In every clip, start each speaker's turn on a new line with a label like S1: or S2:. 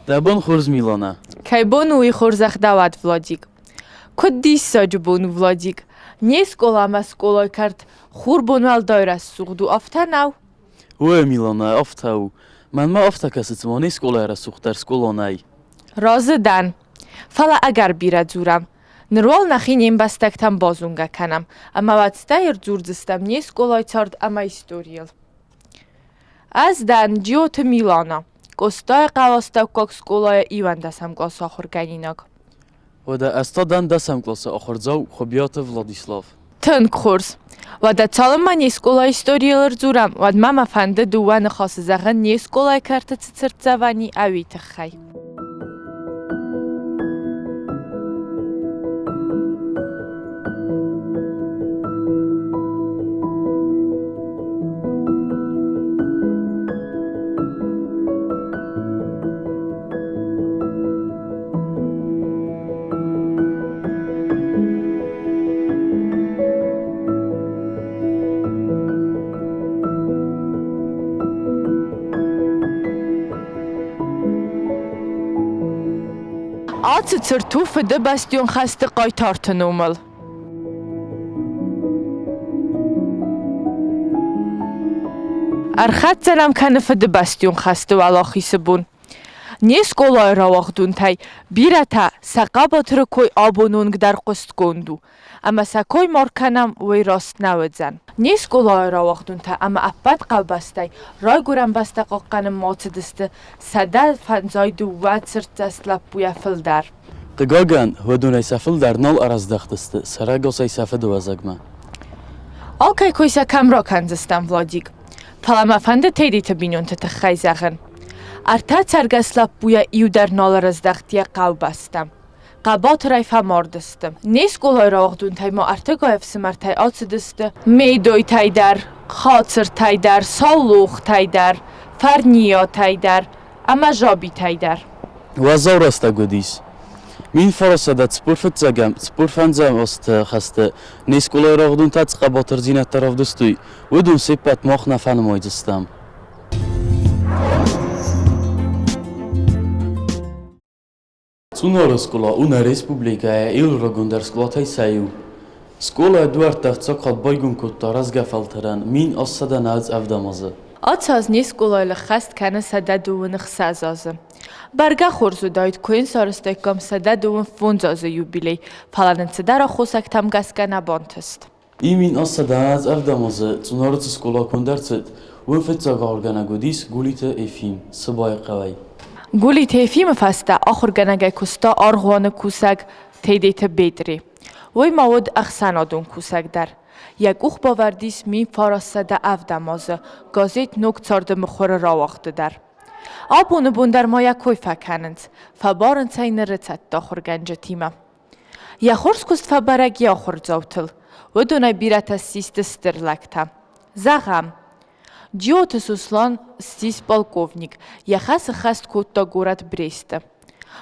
S1: Дӕ бон хорз, Милана.
S2: Кӕй бон у, уый хорзӕх дӕ уӕд, Владик. Куыд диссаджы бон у, Владик! Не скъоламӕ скъолайы кӕрт хурбон уӕлдай рӕсугъд у, афтӕ нӕу?
S1: Уӕ, Милана, афтӕ у. Мӕнмӕ афтӕ кӕсы, цыма не скъолайы рӕсугъддӕр скъола нӕй.
S2: Разы дӕн. Фӕлӕ ӕгӕр бирӕ дзурӕм. Ныр уал нӕхи не мбӕстӕгтӕм базонгӕ кӕнӕм, ӕмӕ уӕд стӕй ӕрдзурдзыстӕм не скъолайы цард ӕмӕ историйыл. Ӕз дӕн Джиоты Милана, Къостайыхъӕуы астӕуккаг скъолайы иуӕндӕсӕм къласы ахуыргӕнинаг.
S1: Уӕдӕ ӕз та дӕн дӕсӕм къласы ахуырдзау Хуыбиаты Владислав.
S2: Тынг хорз. Уӕдӕ цалынмӕ не скъолайы историйыл ӕрдзурӕм, уӕдмӕ мӕ фӕнды дыууӕ ныхасы зӕгъын не скъолайы кӕрты цы цыртдзӕвӕн и, уый тыххӕй. Ацы цырт у Фыдыбӕстӕйон хӕсты хъайтарты номыл. Ӕрхӕццӕ нӕм кӕны Фыдыбӕстӕйон хӕсты уӕлахизы бон. Не скъолайы рауагъдонтӕй бирӕтӕ сӕ хъӕбатыры кой абоны онг дӕр хъуыстгонд у, ӕмӕ сӕ кой ма ркӕнӕм, уый раст нӕ уыдзӕн. Не скъолайы рауагъдонтӕ ӕмӕ ӕппӕт хъӕубӕстӕй райгуырӕн бӕстӕ хъахъхъӕнынмӕ ацыдысты 152 цырддзаст лӕппуйӕ фылдӕр.
S1: Хъыгагӕн, уыдонӕй сӕ фылдӕр нал ӕрӕздӕхтысты сӕрӕгасӕй сӕ фыдыуӕзӕгмӕ.
S2: Алкӕй кой сӕ кӕм ракӕндзыстӕм, Владик? Фӕлӕ мӕ фӕнды Тедиты бинонты тыххӕй зӕгъын. Ӕртӕ цӕргӕс лӕппуйӕ иу дӕр нал ӕрӕздӕхт йӕ хъӕубӕстӕм. Хъӕбатырӕй фӕмардысты. Не скъолайы рауагъдонтӕй ма ӕртыгай ӕфсымӕртӕй ацыдысты Медойтӕй дӕр, Хацыртӕй дӕр, Саулохтӕй дӕр, Фӕрниатӕй дӕр ӕмӕ Жабитӕй дӕр.
S1: Уӕззау рӕстӕг уыдис. 1945 45 азты хӕсты не скъолайы рауагъдонтӕ цы хъӕбатырдзинӕдтӕ равдыстой, уыдон се ппӕт мах нӕ фӕнымайдзыстӕм. Цъунары скъола у нӕ республикӕйы иуыл рагондӕр скъолатӕй сӕ иу. Скъолайы дуӕрттӕ фыццаг хатт байгом кодта рӕзгӕ фӕлтӕрӕн 1897 азы.
S2: Ацы аз не скъолайы ӕххӕст кӕны 126 азы. Бӕргӕ хорз уыдаид, куы йын сарӕзтаиккам 125 азы юбилей, фӕлӕ нын цыдӕр аххосӕгтӕм гӕсгӕ нӕ бантыст.
S1: 1897 азы Цъунары цы скъола конд ӕрцыд, уым фыццаг ахуыргӕнӕг уыдис Гулиты Ефим Сыбайы хъӕуӕй.
S2: Гулиты Ефимы фӕстӕ ахуыргӕнӕгӕй куыста аргъуаны кусӕг Тедеты Бетъре. Уый ма уыд ӕхсӕнадон кусӕг дӕр. Йӕ къухбавӕрд ис 1907 азы газет Ног царды мыхуыры рауагъды дӕр. Абоны бон дӕр ма йӕ кой фӕкӕнынц, фӕбарынц ӕй ныры цӕттӕ ахуыргӕнджытимӕ. Йӕ хорз куыст фӕбӕрӕг йӕ ахуырдзаутыл. Уыдонӕй бирӕтӕ ссисты стыр лӕгтӕ. Зӕгъӕм, Джиоты Сослан ссис полковник, йӕ хӕс ӕххӕст кодта горӕт Бресты.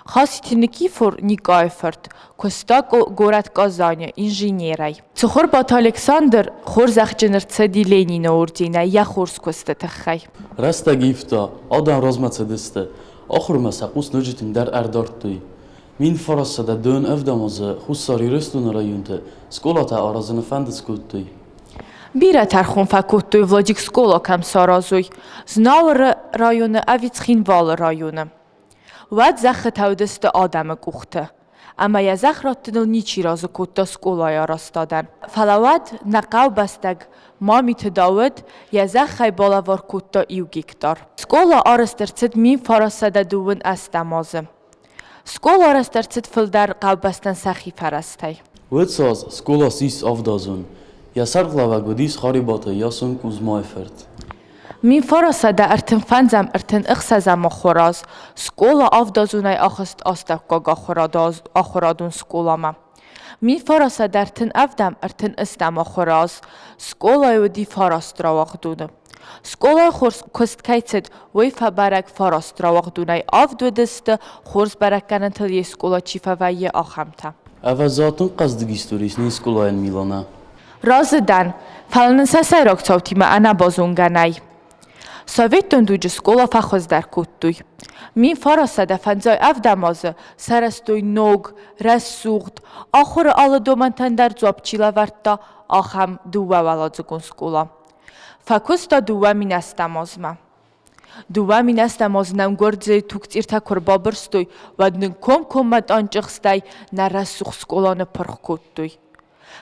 S2: Хаситы Никифор Никъайы фырт куыста горӕт Казаны инженерӕй. Цыхуырбаты Александр хорзӕхджын ӕрцыди Ленины орденӕй йӕ хорз куысты тыххӕй.
S1: Рӕстӕг ивта, адӕм размӕ цыдысты, ахуырмӕ сӕ хъус ноджы тынгдӕр ӕрдардтой. 1997 азы Хуссар Ирыстоны районты скъолатӕ аразыны фӕнд скодтой.
S2: Бирӕ тӕрхон фӕкодтой Владик скъола кӕм саразой, Знауыры районы ӕви Цхинвалы районы. Уӕд зӕххытӕ уыдысты адӕмы къухты, ӕмӕ йӕ зӕхх раттыныл ничи разы кодта скъолайы арӕзтадӕн. Фӕлӕ уӕд нӕ хъӕубӕстаг Мамиты Дауыт йӕ зӕххӕй балӕвар кодта иу гектар. Скъола арӕзт ӕрцыд 1928 азы. Скъола арӕзт ӕрцыд фылдӕр хъӕубӕстӕн сӕхи фӕрӕзтӕй.
S1: Уыцы аз скъола ссис авдазон. Йӕ сӕргълӕууӕг уыдис Харебаты Ясон Кузьмайы фырт.
S2: 1935-ӕм ахуыр аз скъола авдазонӕй ахызт астӕуккаг ахуырадон скъоламӕ. 1937-ӕм ахуыр аз скъолайы уыди фараст рауагъдоны. Скъолайы хорз куыст кӕй цыд, уый фӕбӕрӕг фараст рауагъдонӕй авд уыдысты, хорз бӕрӕггӕнӕнтыл йе скъола чи фӕвӕййы, ахӕмтӕ.
S1: Ӕвӕдза, тынг хъӕздыг истори ис не скъолайӕн, Милана.
S2: Разы дӕн, фӕлӕ нын сӕ сӕйраг цаутимӕ ӕнӕбазонгӕ нӕй. Советон дуджы скъола фӕхуыздӕр кодтой. 1957 азы сарӕзтой ног, рӕсугъд, ахуыры алы домӕнтӕн дӕр дзуапп чи лӕвӕрдта, ахӕм дыууӕуӕладзыгон скъола. Фӕкуыста 2008 азмӕ. 2008 азы нӕм гуырдзыйы тугцъиртӕ куы рбабырстой, уӕд нын комкоммӕ тъанчъыхстӕй нӕ рӕсугъд скъола ныппырх кодтой.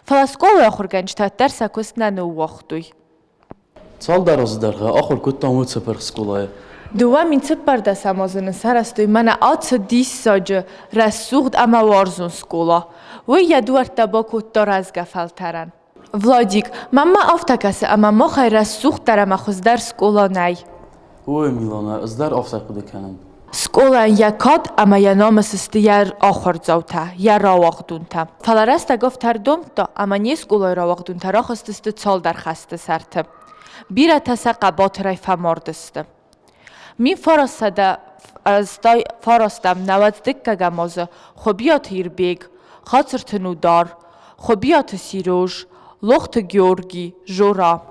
S2: Фӕлӕ скъолайы ахуыргӕнджытӕ дӕр сӕ куыст нӕ ныууагътой.
S1: Цалдӕр азы дӕргъы ахуыр кодтам уыцы пырх скъолайы.
S2: 2014 азы нын сарӕзтой мӕнӕ ацы диссаджы рӕсугъд ӕмӕ уарзон скъола. Уый йӕ дуӕрттӕ бакодта рӕзгӕ фӕлтӕрӕн. Владик, мӕнмӕ афтӕ кӕсы, ӕмӕ махӕй рӕсугъддӕр ӕмӕ хуыздӕр скъола нӕй.
S1: Ой, Милана, ӕз дӕр афтӕ хъуыды кӕнын.
S2: Скъолайӕн йӕ кад ӕмӕ йӕ намыс сты йӕ ахуырдзаутӕ, йӕ рауагъдонтӕ. Фӕлӕ рӕстӕг афтӕ ӕрдомдта, ӕмӕ не скъолайы рауагъдонтӕ рахызтысты цалдӕр хӕсты сӕрты. Бирӕтӕ сӕ хъӕбатырӕй фӕмард сты. 1989 науӕдз дыккӕгӕм азы Хуыбиаты Ирбег, Хацырты Нудар, Хуыбиаты Сереж, Лохты Георги, Жора.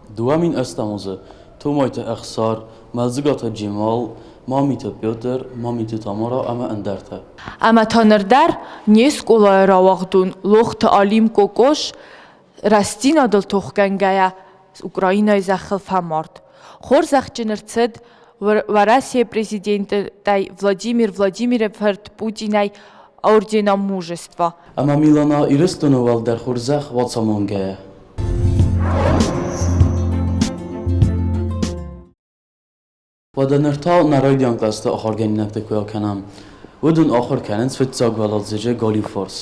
S1: 2008 азы Томайты Ӕхсар, Мӕлдзыгаты Джемал, Мамиты Петр, Мамиты Тамара ӕмӕ ӕндӕртӕ.
S2: Ӕмӕ та ныр дӕр не скъолайы рауагъдон Лохты Алим Къокъош рӕстдзинадыл тохгӕнгӕйӕ Украинӕйы зӕххыл фӕмард. Хорзӕхджын ӕрцыд Уӕрӕсейы президенттӕй Владимир Владимиры фырт Путинӕй ордена Мужества.
S1: Ӕмӕ Милана Ирыстоны уӕлдӕр хорзӕх уацамонгӕйӕ. Уӕдӕ ныр та нӕ райдиан кълӕсты ахуыргӕнинӕгты куы акӕнӕм, уыдон ахуыр кӕнынц фыццаг уӕладзыджы галиу фарс.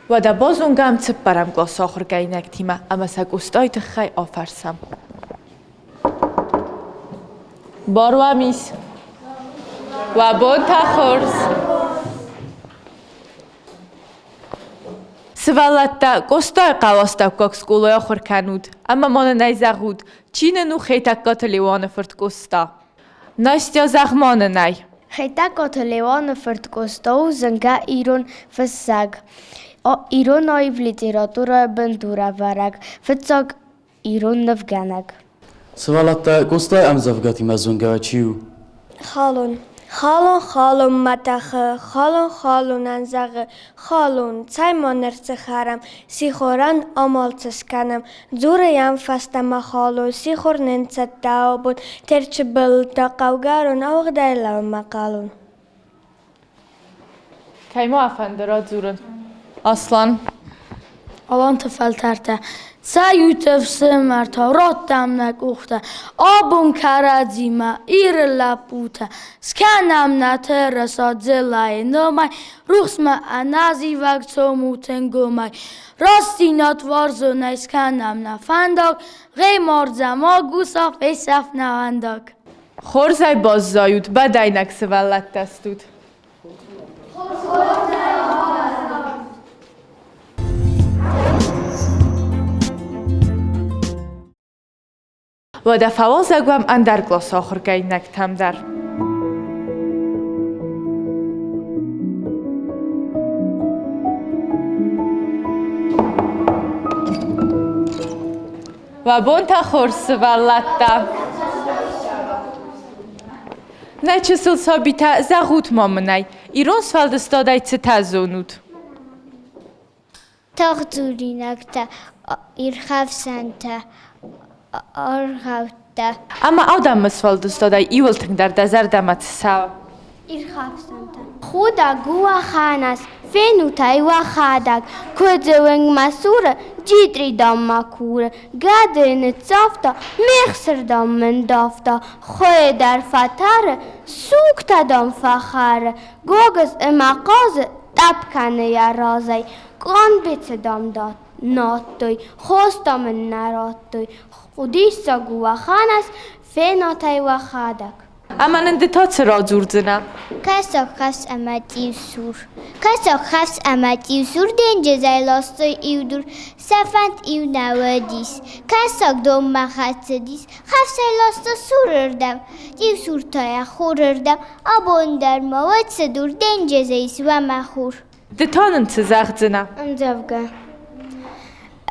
S2: Уӕдӕ базонгӕм цыппӕрӕм къласы ахуыргӕнинӕгтимӕ ӕмӕ сӕ Къостайы тыххӕй афӕрсӕм. Бар уӕм ис? Уӕ бонтӕ хорз! Сывӕллӕттӕ, Къостайы хъӕуы астӕуккаг скъолайы ахуыр кӕнут ӕмӕ ма нын ӕй зӕгъут, чи нын у Хетӕгкаты Леуаны фырт Къоста? Настя, зӕгъ ма нын ӕй.
S3: Хетӕгкаты Леуаны фырт Къоста у зынгӕ ирон фыссӕг, ирон аив литературӕйы бындурӕвӕрӕг, фыццаг ирон нывгӕнӕг.
S1: Сывӕллӕттӕ, Къостайы ӕмдзӕвгӕтимӕ зонгӕ чи у?
S3: Халон. Халон халонмӕ тӕхы, халон халонӕн зӕгъы: Халон, цӕй ма ныр цы хӕрӕм, сихорӕн амал цы скӕнӕм? Дзуры йӕм фӕстӕмӕ халон, сихор нын цӕттӕ абон, Терчы былтӕ хъӕугӕрон ауыгъдӕй лӕууы мӕ хъалон.
S2: Кӕй ма фӕнды радзурын? Аслан.
S4: Аланты фӕлтӕртӕ, цӕйут ӕфсымӕртӕ, радтам нӕ къухтӕ, абон кӕрӕдзимӕ Иры лӕппутӕ, скӕнӕм нӕ тырыса дзыллӕйы номӕй, рухсмӕ ӕнӕзивӕг цомут ӕнгомӕй, рӕстдзинад уарзонӕй скӕнӕм нӕ фӕндаг, гъей мардзӕ магуса, фесӕф нӕ вӕндаг.
S2: Хорзӕй баззайут, бӕдӕйнаг сывӕллӕттӕ стут. Уӕдӕ фӕуазӕг уӕм ӕндӕр къласы ахуыргӕнинӕгтӕм дӕр. Уӕ бонтӕ хорз, сывӕллӕттӕ! Нӕ чысыл сабитӕ, зӕгъут-ма мын ӕй, ирон сфӕлдыстадӕй цытӕ зонут?
S5: Тагъддзуринӕгтӕ, ирхӕфсӕнтӕ, аргъӕуттӕ.
S2: Ӕмӕ адӕмы сфӕлдыстадӕй иуыл тынгдӕр дӕ зӕрдӕмӕ цы цӕуы?
S5: Ирхӕфсӕнтӕ. Худӕг у уӕхӕнӕс, фенут ӕй уӕхӕдӕг, куыдзы уынгмӕ суры, джитъри, дам, ма куры, гӕды ныццавта, ме хсыр, дам, мын давта, хуы дӕр фӕтӕры, сугтӕ, дам, фӕхӕры, гогыз ӕмӕ хъазы тъӕпп кӕны йӕ разӕй, къамбецы, дам, надтой, хос, дам, ын нӕ радтой, Диссаг у уӕхӕнӕс, фенат ӕй уӕхӕдӕг.
S2: Ӕмӕ нын ды та цы радзурдзынӕ?
S5: Кӕсаг хӕфс ӕмӕ цъиусур. Кӕсаг хӕфс ӕмӕ цъиусур денджызӕй ластой иу дур, сӕ фӕнд иу нӕ уыдис. Кӕсаг донмӕ хӕцыдис, хӕфсӕй ласта сурырдӕм, цъиусур та йӕ хурырдӕм. Абон дӕр ма уӕд цы дур денджызы ис, уӕ мӕ хур.
S2: Ды та нын цы зӕгъдзынӕ?
S5: Ӕмдзӕвгӕ.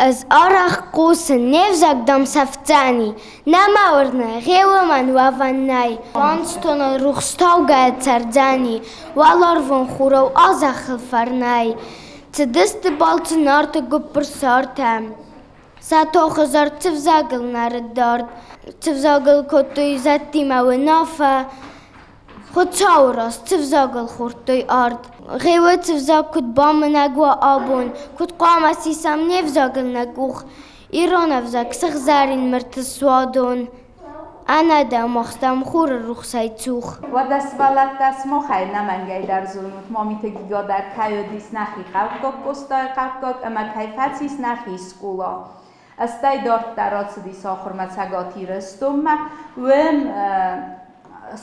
S5: Ӕз арӕх хъусын, не взаг, дам, сӕфдзӕни. Нӕ мӕ уырны, гъе уымӕн уӕвӕн нӕй. Уанцтоныл рухстаугӕ цӕрдзӕни, уӕларвон хурау а зӕххыл фӕрнӕй. Цыдысты балцы Нарты гуыппырсартӕ. Сӕ тохы зард цы взагыл нӕрыд дард, цы взагыл кодтой зӕдтимӕ уынаффӕ, Хуыцауы раз цы взагыл хордтой ард? Гъе уыцы взаг куыд бамынӕг уа абон, куыд хъуамӕ сисӕм не взагыл нӕ къух? Ирон ӕвзаг сыгъзӕрин мырты суадон, ӕнӕ дӕ мах стӕм хуры рухсӕй цух.
S6: Уӕдӕ сывӕллӕттӕ сымахӕй ӕнӕмӕнгӕй дӕр зонут, Мамиты Гиго дӕр кӕй уыдис нӕхи хъӕуккаг, Къостайы хъӕуккаг ӕмӕ кӕй фӕцис нӕхи скъола. Стӕй дарддӕр ацыдис ахуырмӕ Цӕгат Ирыстонмӕ. Уым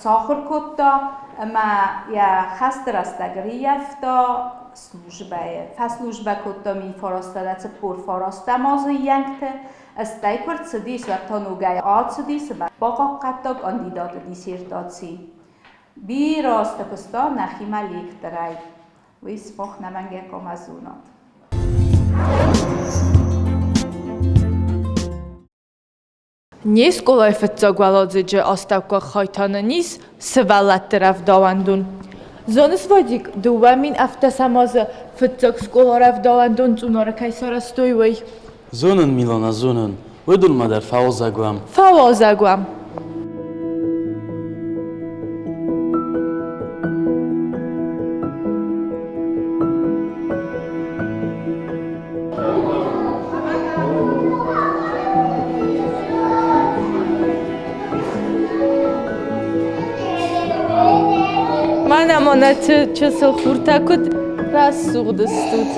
S6: сахуыр кодта ӕмӕ йӕ хӕсты рӕстӕг ӕрыййӕфта службӕйы. Фӕслужбӕ кодта 1949 азы иӕнгты. Стӕй куы рцыдис, уӕд та ногӕй ацыдис ӕмӕ бахъахъхъӕдта кандидаты диссертаци. Бирӕ азты куыста нӕхимӕ лекторӕй. Уый сымах нӕмӕнгӕй хъуамӕ зонат.
S2: Не скъолайы фыццаг уӕладзыджы астӕуккаг хайтаны ис сывӕллӕтты рӕвдауӕндон. Зоныс, Вадик, 2017 азы фыццаг скъола рӕвдауӕндон Цъунары кӕй сарӕзтой, уый?
S1: Зонын, Милана, зонын. Уыдонмӕ дӕр фӕуазӕг уӕм.
S2: Фӕуазӕг уӕм. Мӕнӕ мӕнӕ чысыл хуртӕ куыд рӕсугъд стут.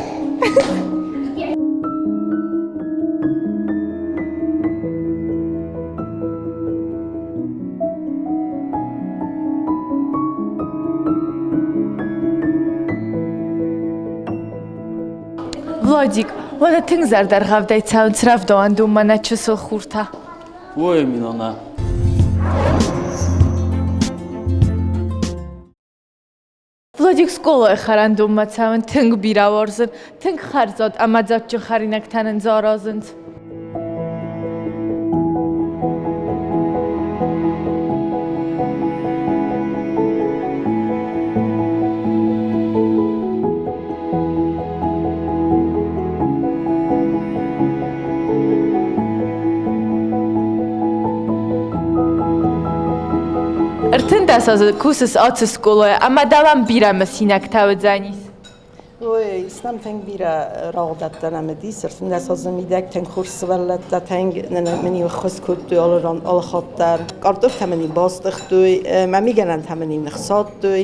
S2: Владик, уӕдӕ тынг зӕрдӕргъӕвдӕй цӕуынц рӕвдауӕндонмӕ нӕ чысыл хуртӕ.
S1: Ой, Милана.
S2: Владик скъолайы хӕрӕндонмӕ цӕуын тынг бирӕ уарзын, тынг хӕрзад ӕмӕ дзаджджын хӕринӕгтӕ нын дзы аразынц. 13 азы кусыс ацы скъолайы ӕмӕ дӕуӕн бирӕ мысинӕгтӕ уыдзӕнис.
S7: Ой, ислам тынг бирӕ рауагъдадтӕ нӕм уыдис. 13 азы мидӕг тынг хорз сывӕллӕттӕ тынг мын-иу ӕххуыс кодтой алы ран, алы хатт дӕр. Картофтӕ мын-иу бастыгътой, мӕ мигӕнӕнтӕ мын-иу ныхсадтой,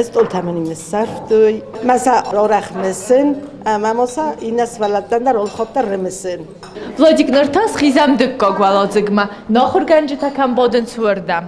S7: стъолтӕ мын-иу ныссӕрфтой. Мӕ сӕ арӕх мысын ӕмӕ ма сӕ иннӕ сывӕллӕттӕн дӕр алы хатт дӕр рымысын.
S2: Владик, ныр та схизӕм дыккаг уӕладзыгмӕ. Нӕ ахуыргӕнджытӕ кӕм бадынц, уырдӕм.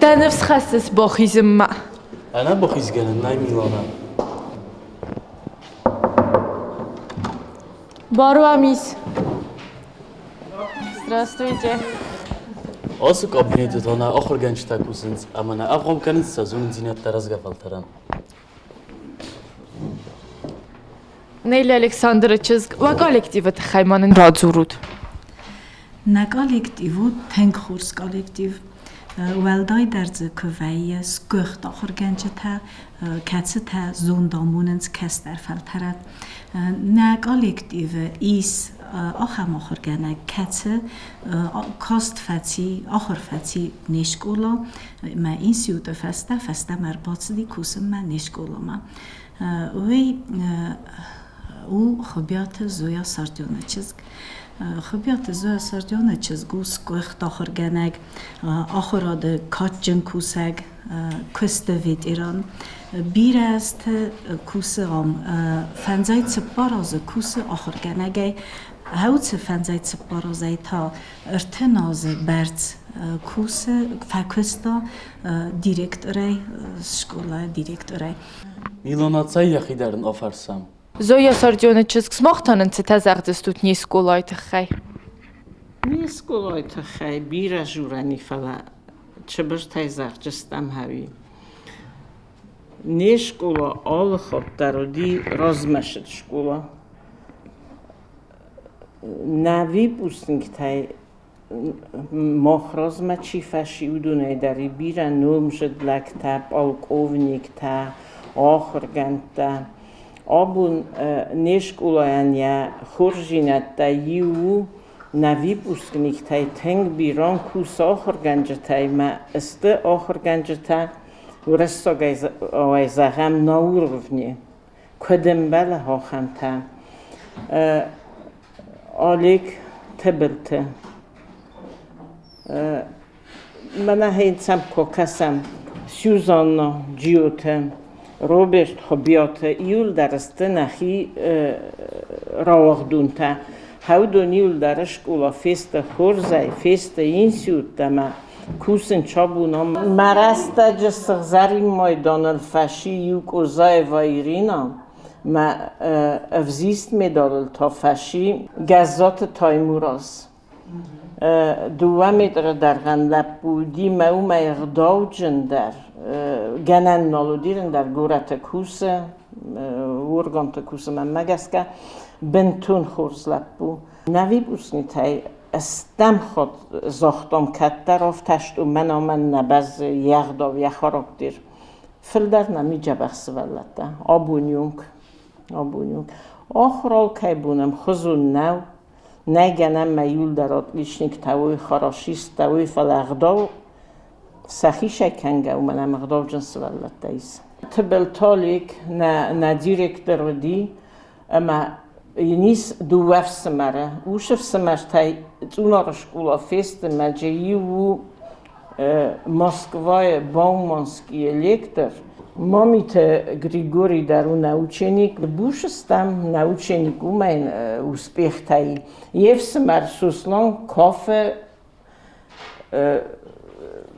S2: Дӕ ныфс хӕссыс бахизынмӕ?
S1: Ӕнӕ бахизгӕнӕн нӕй Милана.
S2: Бар уӕм ис? Здравствуйте.
S1: Ацы кабинеты та нӕ ахуыргӕнджытӕ кусынц ӕмӕ нӕ ӕвгъау кӕнынц сӕ зонындзинӕдтӕ рӕзгӕ фӕлтӕрӕн.
S2: Нелли Александры чызг, уӕ коллективы тыххӕй ма нын радзурут.
S8: Нӕ коллектив у тынг хорз коллектив. Уӕлдайдӕр дзы куы вӕййы сгуыхт ахуыргӕнджытӕ, кӕцытӕ зонд амонынц кӕстӕр фӕлтӕрӕн. Нӕ коллективы ис ахӕм ахуыргӕнӕг, кӕцы каст фӕци, ахуыр фӕци не скъола мӕ институты фӕстӕ фӕстӕмӕ ӕрбацыди кусынмӕ не скъоламӕ. Уый у Хуыбиаты Зоя Сардионы чызг. Хуыбиаты Зоя Сардионы чызг у сгуыхт ахуыргӕнӕг, ахуырады кадджын кусӕг, куысты ветеран. Бирӕ азты кусы ам, фӕндзай цыппар азы кусы ахуыргӕнӕгӕй. Хӕуцы фӕндзай цыппар азӕй та 30 азы бӕрц кусы, фӕкуыста директорӕй, скъолайы директорӕй.
S1: Илона, цӕй йӕхи дӕр ын афӕрсӕм.
S2: Зоя Сардионы чызг, сымах та нын цытӕ зӕгъдзыстут не скъолайы тыххӕй?
S9: Не скъолайы тыххӕй бирӕ дзурӕн и, фӕлӕ чыбыртӕй зӕгъджыстӕм хӕуи. Не скъола алы хатт дӕр уыди размӕсыд скъола. Нӕ выпускниктӕй мах размӕ чи фӕци, уыдонӕй дӕр и бирӕ номдзыд лӕгтӕ, полковниктӕ, ахуыргӕндтӕ. Абон не скъолайӕн йӕ хорздзинӕдтӕй иу у, нӕ выпускниктӕй тынг бирӕ кусы ахуыргӕнджытӕй ӕмӕ сты ахуыргӕнджытӕ уырыссагӕй зӕгъӕм, на уровне. Куыд ӕмбӕлы ахӕмтӕ? Олег Тыбылты. Мӕнӕ хицӕн куы кӕсӕм Сюзанна Джиоты, Роберт Хуыбиаты, иуылдӕр сты нӕхи рауагъдонтӕ. Хӕудон иуылдӕр скъола фесты хорзӕй, фесты институттӕ ӕмӕ кусын чабунам. Мӕ рӕстӕджы сыгъзӕрин майданыл фӕци иу Козаева Ирина, мӕ ӕвзист медалыл та фӕци Гӕззаты Таймураз. Дыууӕ метры дӕргъӕн лӕппу уыди мӕ уымӕй ӕгъдауджындӕр, гӕнӕн нал уыди ӕндӕр горӕты кусы, органты кусы мӕнмӕ гӕсгӕ, бынтон хорз лӕппу. Нӕ выпускнитӕй стӕм хатт загътам, кӕддӕр афтӕст у, мӕн амӕн нӕ бӕззы йе гъдау, йӕ характер. Фылдӕр нӕм и дзӕбӕх сывӕллӕттӕ, абоны онг, абоны онг. Ахуыр алкӕй бон ӕмхуызон нӕу, Нӕ гӕнӕн мӕ иуылдӕр отличниктӕ уой, хорошисттӕ уой, фӕлӕ ӕгъдау сӕхицӕй кӕнгӕ, уымӕн ӕмӕ ӕгъдауджын сывӕллӕттӕ ис. Тыбыл Толик нӕ, нӕ директор уыди ӕмӕ йын ис дыууӕ фсымӕры. Усы фсымӕртӕй Цъунары скъола фесты мӕ иу у Москвайы Бауманскийы лектор. Мамиты Григорий дӕр у нӕ ученик. Буш стӕм, нӕ ученик уымӕн успехтӕй. Йе фсымӕр Суслан кафе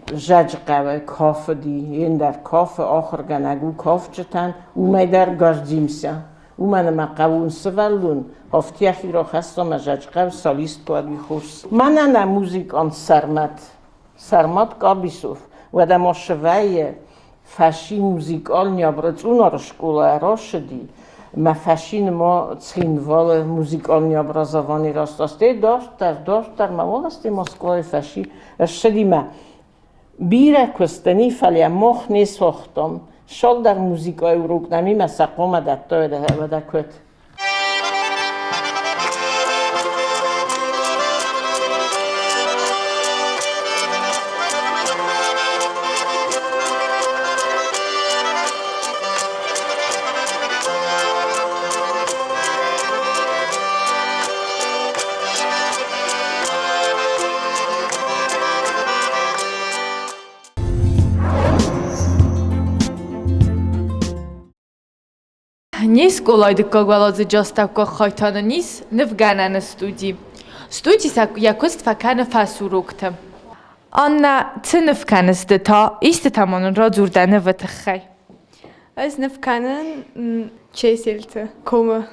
S9: Зӕджыхъӕуы кафыди, ендӕр кафы ахуыргӕнӕг у кафджытӕн, уымӕй дӕр гордимся. Уымӕн ӕмӕ хъӕуон сывӕллон афтиахи рахӕсса мӕ Зӕджыхъӕуы солист куы уӕд хорз. Мӕнӕ нӕ музыкант Сӕрмӕт, Сӕрмӕт Къабисов, уӕдӕ ма сывӕййы фӕси музыкальный Цъунары скъолайӕ рацыди, мӕ фӕсины ма Цхинвалы музыкальный образовани растасте дарддӕр, дарддӕр мӕ волости Москвайы фӕси ссыди мӕ бирӕ куысты ни, фӕлӕ мах не сохтам. Цалдӕр музыкайы урок нӕм имӕ сӕ хъуамӕ дӕттой, уӕдӕ куыд?
S2: Не скъолайы дыккаг уӕладзыджы астӕуккаг хайтаны ис нывгӕнӕны студи. Студи йӕ куыст фӕкӕны фӕсурокты. Аннӕ, цы ныв кӕныс ды та? Истытӕ ма нын радзур дӕ нывы тыххӕй.
S10: Ӕз ныв кӕнын Чеселты комы.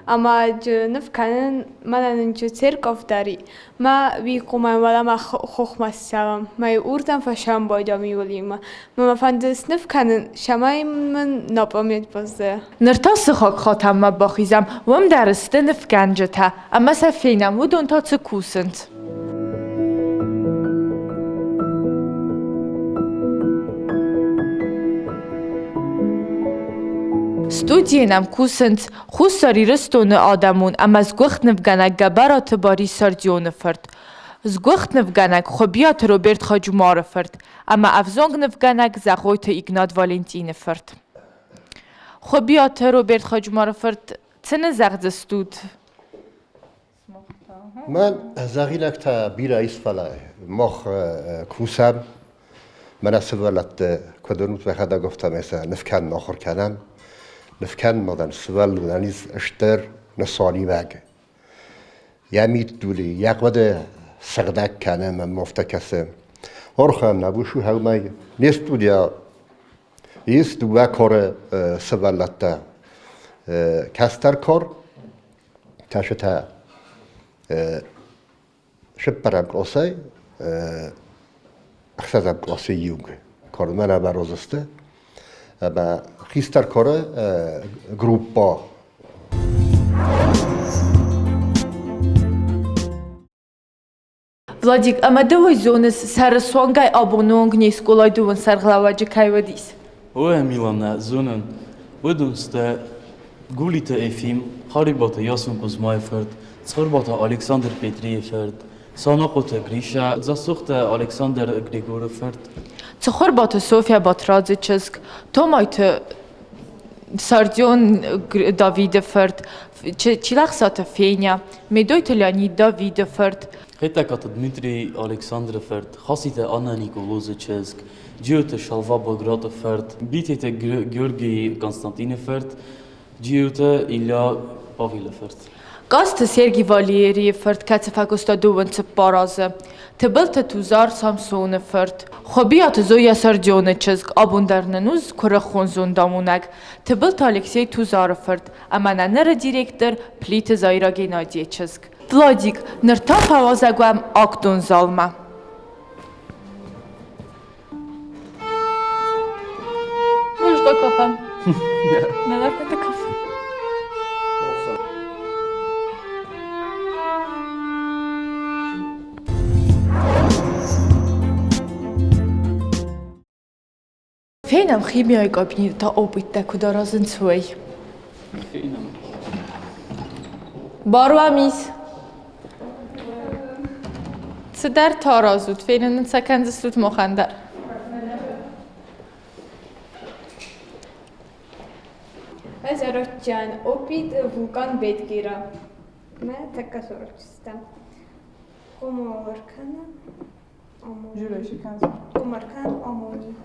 S10: Ӕмӕ ныв кӕнын мӕнӕ нын церков дӕр и. Мӕ уый хъуамӕ уӕлӕмӕ хохмӕ ссӕуӕм. Мӕ уырдӕм фӕсӕмбӕлдӕм иуылимӕ. Мӕ мӕ фӕнды сныв кӕнын, цӕмӕй мын напомнить баззайа.
S2: Ныр та сыхаг хатӕнмӕ бахизӕм, уым дӕр сты нывгӕнджытӕ ӕмӕ сӕ фенӕм, уыдон та цы кусынц. Студийы нӕм кусынц Хуссар Ирыстоны адӕмон ӕмӕ сгуыхт нывгӕнӕг Гӕбӕраты Барис Сардионы фырт, сгуыхт нывгӕнӕг Хуыбиаты Роберт Хаджумары фырт ӕмӕ ӕвзонг нывгӕнӕг Зӕгъойты Игнат Валентины фырт. Хуыбиаты Роберт Хаджумары фырт, цы нын зӕгъдзыстут?
S11: Мӕн зӕгъинӕгтӕ бирӕ ис, фӕлӕ мах кусӕм, мӕнӕ сывӕллӕтты куыд уынут, уӕхӕдӕг афтӕмӕй сӕ ныв кӕнын ахуыр кӕнӕм. Ныв кӕнынадӕн сывӕллонӕн ис стыр нысаниуӕг. Йӕ миддули, йӕ хъуыды сыгъдӕг кӕны ӕмӕ афтӕ кӕсы. Орхӕн Абушухӕумӕ не студия ис дыууӕ коры сывӕллӕттӕ. Кӕстӕр кор, кӕсытӕ цыппӕрӕм къласӕй ӕхсӕзӕм къласы иу кормӕ рабародзысты ӕмӕ хистӕр коры группа.
S2: Владик, ӕмӕ ды уый зоныс, сӕрысуангӕй абоны онг не скъолайы дыууын сӕргълӕууӕджы кӕй уыдис?
S1: Ой, Милана, зонын. Уыдон сты Гулиты Ефим, Харебаты Ясон Кузьмайы фырт, Цхуырбаты Александр Петрийы фырт, Санахъоты Гриша, Дзасохты Александр Григоры фырт.
S2: Цхуырбаты Софья Батрадзы чызг, Томайты Сардион Давиды фырт, Чилӕхсаты Феня, Медойты Леонид Давиды фырт.
S1: Хетӕгкаты Дмитрий Александры фырт, Хаситы Анна Николозы чызг, Джиоты Шалва Баграты фырт, Битеты Георгий Константины фырт, Джиоты Илья Павелы фырт.
S2: Къацты Сергий Валерийы фырт, кӕцы фӕкуыста дыууын цыппар азы. Тыбылты Тузар Самсоны фырт. Хуыбиаты Зоя Сардионы чызг, абон дӕр нын у куырыхон зондамонӕг. Тыбылты Алексей Тузары фырт ӕмӕ нӕ ныры директор Плиты Заира Геннадийы чызг. Владик, ныр та фӕуазӕг уӕм актон залмӕ. Можно кафе? Наверное, это кафе. Фенӕм химияйы кабинеты опыттӕ куыд аразынц, уый.
S1: Фенӕм.
S2: Бар уӕм ис? Цыдӕр та аразут, фенын нын сӕ кӕндзыстут махӕн дӕр.
S10: Ӕз арӕзтджан опит вулкан Беткира.
S3: Мӕ тӕккӕ сорочыстӕм. Къумор кӕнӕ Къумор кӕнӕ амони.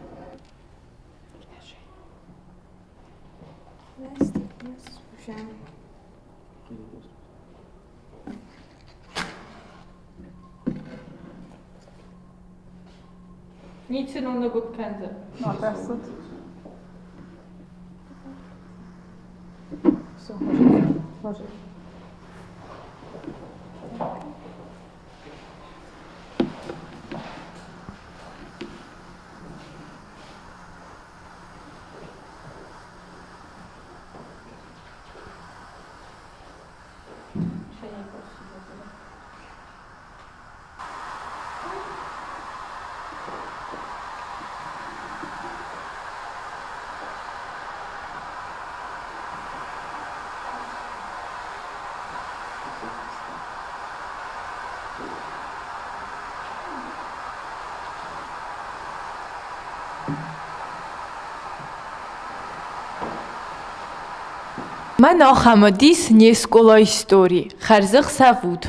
S2: Ницы ныгуыпп кӕндзӕн. Мӕн ахӕм уыдис не скъолайы истори. Хӕрзӕхсӕв ут!